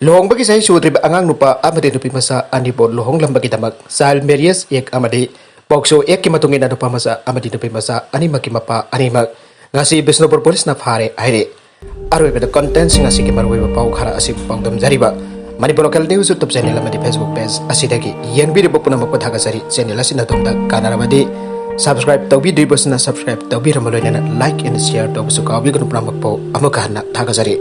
ꯂꯨꯍꯣꯡꯕꯒꯤ ꯆꯍꯤ ꯁꯨꯗ꯭ꯔꯤꯕ ꯑꯉꯥꯡ ꯅꯨꯄꯥ ꯑꯃꯗꯤ ꯅꯨꯄꯤ ꯃꯆꯥ ꯑꯅꯤꯕꯨ ꯂꯨꯍꯣꯡꯂꯝꯕꯒꯤꯗꯃꯛ ꯆꯥꯏꯜ ꯃꯦꯔꯤꯌꯦꯖ ꯑꯦꯛ ꯑꯃꯗꯤ ꯄꯣꯛꯁꯣ ꯑꯦꯛꯀꯤ ꯃꯇꯨꯡ ꯏꯟꯅ ꯅꯨꯄꯥ ꯃꯆꯥ ꯑꯃꯗꯤ ꯅꯨꯄꯤ ꯃꯆꯥ ꯑꯅꯤꯃꯛꯀꯤ ꯃꯄꯥ ꯑꯅꯤꯃꯛ ꯉꯁꯤ ꯕꯤꯁꯅꯨꯄꯨꯔ ꯄꯨꯂꯤꯁꯅ ꯐꯥꯔꯦ ꯍꯥꯏꯔꯤ꯫ ꯑꯔꯣꯏꯕꯗ ꯀꯟꯇꯦꯟꯁꯤꯡ ꯑꯁꯤꯒꯤ ꯃꯔꯨꯑꯣꯏꯕ ꯄꯥꯎ ꯈꯔ ꯑꯁꯤꯕꯨ ꯄꯥꯎꯗꯝꯖꯔꯤꯕ Manipur local news YouTube channel ꯑꯃꯗꯤ ꯐꯦꯁꯕꯨꯛ ꯄꯦꯖ ꯑꯁꯤꯗꯒꯤ ꯌꯦꯡꯕꯤꯔꯤꯕ ꯄꯨꯝꯅꯃꯛꯄꯨ ꯊꯥꯒꯠꯆꯔꯤ꯫ ꯆꯦꯅꯦꯜ ꯑꯁꯤ ꯅꯇꯣꯝꯇ ꯀꯥꯟꯅꯔꯕꯗꯤ ꯁꯕꯁꯀ꯭ꯔꯥꯏꯕ ꯇꯧꯕꯤꯗ꯭ꯔꯤꯕꯁꯤꯅ ꯁꯕꯁꯀ꯭ꯔꯥꯏꯕ ꯇꯧꯕꯤꯔꯝꯕ ꯂꯣꯏꯅꯅ ꯂꯥꯏꯛ ꯑꯦꯟ ꯁꯤꯌꯔ ꯇꯧꯕꯁꯨ ꯀꯥꯎꯕꯤꯒꯅꯨ꯫ ꯄꯨꯝꯅꯃꯛꯄꯨ ꯑꯃꯨꯛꯀ ꯍꯟꯅ ꯊꯥꯒꯠꯆꯔꯤ꯫